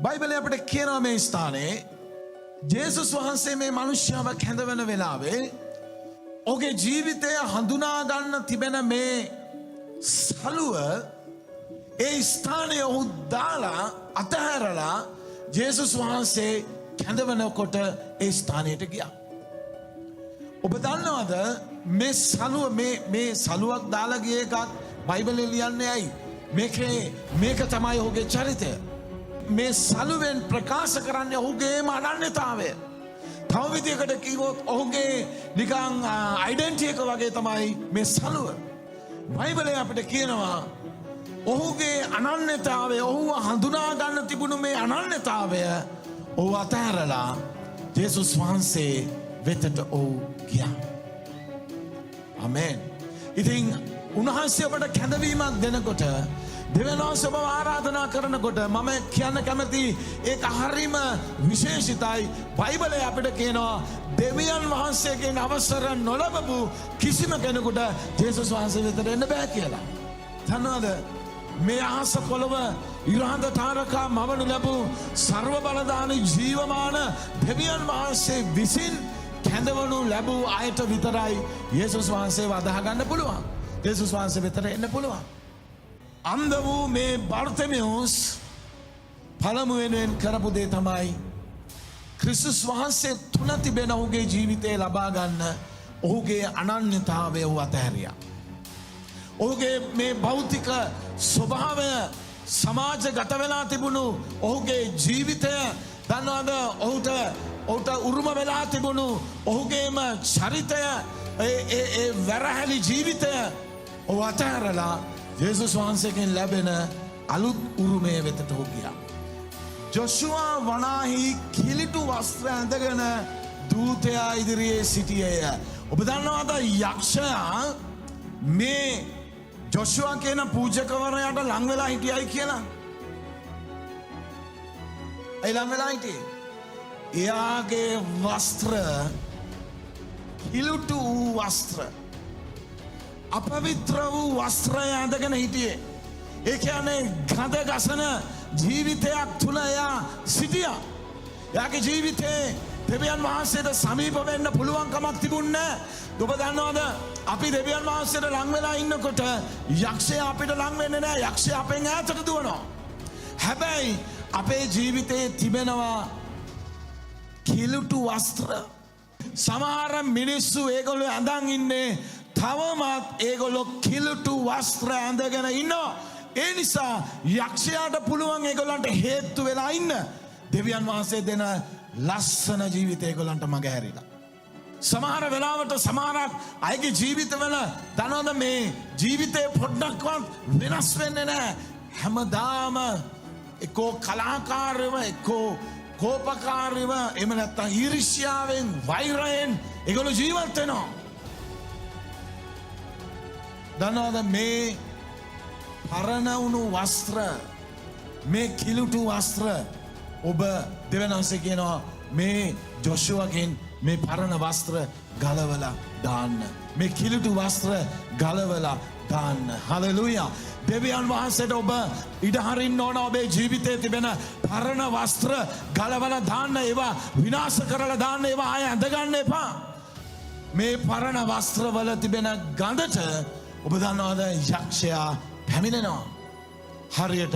බයිබලය අපිට කියනවා මේ ස්ථානයේ ජේසුස් වහන්සේ මේ මනුෂ්‍යව කැඳවන වෙලාවේ ඔහුගේ ජීවිතය හඳුනා ගන්න තිබෙන මේ සලුව ඒ ස්ථානය ඔහු දාලා අතහැරලා ජේසුස් වහන්සේ කැඳවනකොට ඒ ස්ථානයට ගියා. ඔබ දන්නවද මේ සලුව, මේ මේ සලුවක් දාලා ගිය එකක් බයිබලේ ලියන්නේ ඇයි? මේක තමයි ඔහුගේ චරිතය. මේ සලුවෙන් ප්‍රකාශ කරන්නේ ඔහුගේම අනන්‍යතාවය. තව විදියකට කිව්වොත් ඔහුගේ නිකන් අයිඩෙන්ටිටි එක වගේ තමයි මේ සලුව. බයිබලේ අපිට කියනවා ඔහුගේ අනන්‍යතාවය, ඔහුව හඳුනා ගන්න තිබුණු මේ අනන්‍යතාවය ඔහු අතහැරලා ජේසුස් වහන්සේ වෙතට ඔහු ගියා. ආමේන්. ඉතින් උන්වහන්සේ ඔබට කැඳවීමක් දෙනකොට, දෙවියන් වහන්සේ ඔබව ආරාධනා කරනකොට, මම කියන්න කැමති ඒක හරිම විශේෂිතයි. බයිබලයේ අපිට කියනවා දෙවියන් වහන්සේගෙන් අවසර නොලබපු කිසිම කෙනෙකුට ජේසුස් වහන්සේ වෙතට එන්න බෑ කියලා. දන්නවද, මේ අහස පොළොව ඉර හඳ තාරකා මවනු ලැබූ සර්ව බලධාරී ජීවමාන දෙවියන් වහන්සේ විසින් කැඳවනු ලැබූ අයට විතරයි යේසුස් වහන්සේව අදහ ගන්න පුළුවන්. යේසුස් වහන්සේ වෙතට එන්න පුළුවන්. අන්ධ වූ මේ බර්තමෙවුස් පළමු වෙනුවෙන් කරපු දේ තමයි ක්‍රිස්තුස් වහන්සේ තුල තිබෙන ඔහුගේ ජීවිතය ලබා ගන්න ඔහුගේ අනන්‍යතාවය ඔහු අතහැරියා. ඔහුගේ මේ භෞතික ස්වභාවය, සමාජ ගත වෙලා තිබුණු ඔහුගේ ජීවිතය, දන්නවද, ඔහුට ඔහුට උරුම වෙලා තිබුණු ඔහුගේම චරිතය, ඒ ඒ ඒ වැරහැලි ජීවිතය ඔහු අතහැරලා ජේසුස් වහන්සේගෙන් ලැබෙන අලුත් උරුමය වෙතට ඔහු ගියා. ජොෂුවා වනාහි කිලිටු වස්ත්‍ර ඇඳගෙන දූතයා ඉදිරියේ සිටියේය. ඔබ දන්නවද යක්ෂයා මේ ජොෂුවා කියන පූජකවරයාට ලං වෙලා හිටියයි කියලා? ඇයි ලං වෙලා හිටියේ? එයාගේ වස්ත්‍ර කිලුටු වූ වස්ත්‍ර, අපවිත්‍ර වූ වස්ත්‍රය ඇඳගෙන හිටියේ. ඒ කියන්නේ ගඳ ගසන ජීවිතයක් තුළ එයා සිටියා. එයාගේ ජීවිතේ දෙවියන් වහන්සේට සමීප වෙන්න පුළුවන් කමක් තිබුණේ නැහැ. ඔබ දන්නවද, අපි දෙවියන් වහන්සේට ලං වෙලා ඉන්නකොට යක්ෂයා අපිට ලං වෙන්නේ නැහැ. යක්ෂයා අපෙන් ඈතට දුවනවා. හැබැයි අපේ ජීවිතේ තිබෙනවා කිලුටු වස්ත්‍ර. සමහර මිනිස්සු ඒගොල්ලෝ ඇඳන් ඉන්නේ, තවමත් ඒගොල්ලෝ කිලුටු වස්ත්‍ර ඇඳගෙන ඉන්නවා. ඒ නිසා යක්ෂයාට පුළුවන් ඒගොල්ලන්ට හේතු වෙලා ඉන්න. දෙවියන් වහන්සේ දෙන ලස්සන ජීවිතය ඒගොල්ලන්ට මග හැරිලා. සමහර වෙලාවට සමහරක් අයගේ ජීවිතවල, දන්නවද, මේ ජීවිතේ පොඩ්ඩක්වත් වෙනස් වෙන්නේ නැහැ. හැමදාම එක්කෝ කලාකාරයව, එක්කෝ කෝපකාරීව, එහෙම නැත්නම් ඊර්ෂ්‍යාවෙන්, වෛරයෙන් ඒගොල්ලෝ ජීවත් වෙනවා. දන්නවද, මේ පරණ වුණු වස්ත්‍ර, මේ කිලුටු වස්ත්‍ර ඔබ දෙවියන් වහන්සේ කියනවා මේ ජොෂුවගෙන් මේ පරණ වස්ත්‍ර ගලවලා දාන්න. මේ කිලුටු වස්ත්‍ර ගලවලා දාන්න. හලෙලූයා. දෙවියන් වහන්සේට ඔබ ඉඩ හරින්න ඕන ඔබේ ජීවිතයේ තිබෙන පරණ වස්ත්‍ර ගලවලා දාන්න, ඒවා විනාශ කරලා දාන්න, ඒවා ආය ඇඳ ගන්න එපා. මේ පරණ වස්ත්‍රවල තිබෙන ගඳට ඔබ දන්නවද යක්ෂයා පැමිණෙනවා. හරියට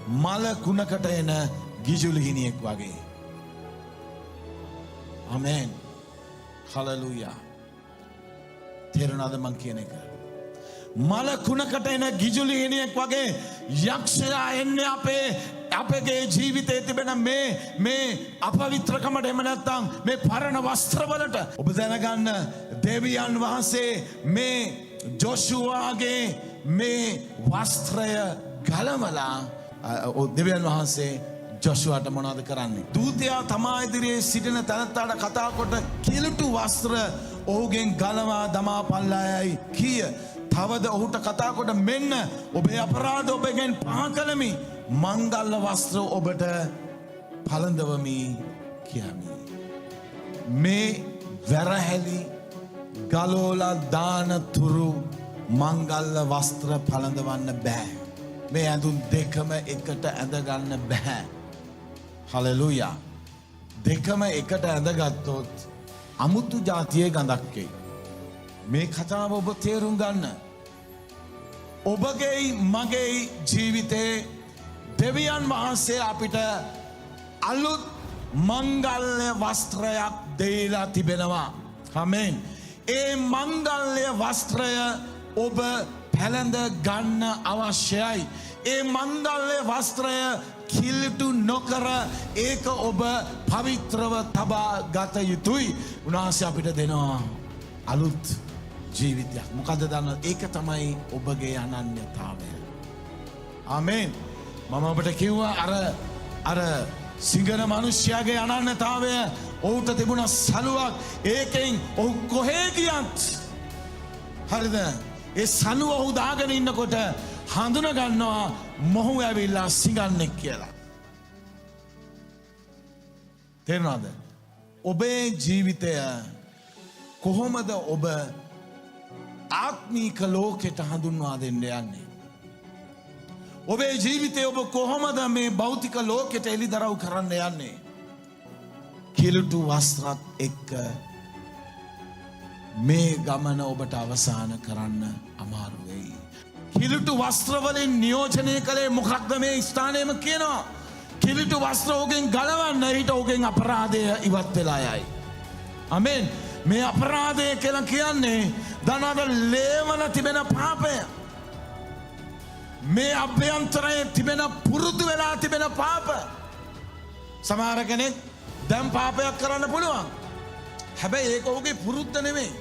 මල කුණකට එන ගිජුලු හිණියෙක් වගේ. ආමේන්. හලෙලූයා. තේරුණාද මං කියන එක? මල කුණකට එන ගිජුලු හිණියෙක් වගේ යක්ෂයා එන්නේ අපගේ ජීවිතයේ තිබෙන මේ මේ අපවිත්‍රකමට, එහෙම නැත්නම් මේ පරණ වස්ත්‍රවලට. ඔබ දැනගන්න, දෙවියන් වහන්සේ මේ ජොෂුවාගේ මේ වස්ත්‍රය ගලවලා දෙවියන් වහන්සේ ජොෂුවාට මොනවද කරන්නේ? දූතයා තමා ඉදිරියේ සිටින තැනැත්තාට කතා කොට කිලුටු වස්ත්‍ර ඔහුගෙන් ගලවා දමා පල්ලායයි කීය. තවද ඔහුට කතා කොට මෙන්න ඔබේ අපරාධ ඔබගෙන් පහ කළමි. මංගල්‍ය වස්ත්‍ර ඔබට පළඳවමි කියමි. මේ වැරහැලි ගලෝලා දාන තුරු මංගල්‍ය වස්ත්‍ර පළඳවන්න බෑ. මේ ඇඳුම් දෙකම එකට ඇඳගන්න බෑ. හලෙලූයා. දෙකම එකට ඇඳගත්තොත් අමුතු ජාතියේ ගඳක් එයි. මේ කතාව ඔබ තේරුම් ගන්න. ඔබගේ මගේ ජීවිතේ දෙවියන් වහන්සේ අපිට අලුත් මංගල්‍ය වස්ත්‍රයක් දීලා තිබෙනවා. ආමේන්. ඒ මංගල්‍ය වස්ත්‍රය ඔබ පැළඳ ගන්න අවශ්‍යයි. ඒ මංගල්‍ය වස්ත්‍රය කිලිටු නොකර ඒක ඔබ පවිත්‍රව තබා ගත යුතුයි. උන්වහන්සේ අපිට දෙනවා අලුත් ජීවිතයක්. මොකද දන්නවද? ඒක තමයි ඔබගේ අනන්‍යතාවය. ආමේන්. මම ඔබට කිව්වා අර අර සිඟන මිනිස්යාගේ අනන්‍යතාවය, ඔහුට තිබුණ සලුවක්. ඒකෙන් ඔහු කොහේ ගියත්, හරිද? ඒ සලුව ඔහු දාගෙන ඉන්නකොට හඳුන ගන්නවා මොහු ඇවිල්ලා සිඟන්නෙක් කියලා. තේරුණාද? ඔබේ ජීවිතය කොහොමද ඔබ ආත්මීක ලෝකෙට හඳුන්වා දෙන්න යන්නේ? ඔබේ ජීවිතය ඔබ කොහොමද මේ භෞතික ලෝකෙට එළිදරව් කරන්න යන්නේ? කිලුටු වස්ත්‍රත් එක්ක මේ ගමන ඔබට අවසාන කරන්න අමාරු වෙයි. කිලුටු වස්ත්‍රවලින් නියෝජනය කළේ මොකක්ද මේ ස්ථානයම කියනවා. කිලිටු වස්ත්‍ර ඔහුගෙන් ගලවන්න, ඊට ඔහුගෙන් අපරාධය ඉවත් වෙලා යයි. ආමේන්. මේ අපරාධය කියලා කියන්නේ දන්නවද ලේවල තිබෙන පාපය. මේ අභ්‍යන්තරයේ තිබෙන පුරුදු වෙලා තිබෙන පාප. සමහර කෙනෙක් දැන් පාපයක් කරන්න පුළුවන්. හැබැයි ඒක ඔහුගේ පුරුද්ද නෙමෙයි.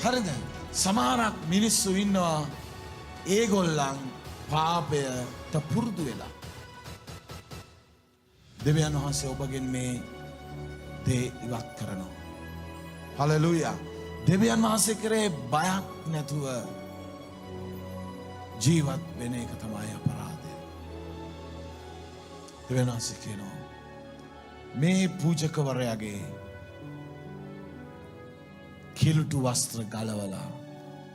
හරිද? සමහරක් මිනිස්සු ඉන්නවා ඒගොල්ලන් පාපයට පුරුදු වෙලා. දෙවියන් වහන්සේ ඔබගෙන් මේ දේ ඉවත් කරනවා. හලෙලූයා. දෙවියන් වහන්සේ කරේ බයක් නැතුව ජීවත් වෙන එක තමයි අපරාධය. දෙවියන් වහන්සේ කියනවා මේ පූජකවරයාගේ කිලුටු වස්ත්‍ර ගලවලා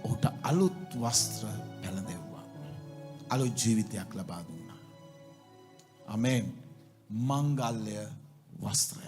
ඔහුට අලුත් වස්ත්‍ර පැළඳෙව්වා. අලුත් ජීවිතයක් ලබා දුන්නා. ආමේන්. මංගල්‍ය වස්ත්‍රයක්.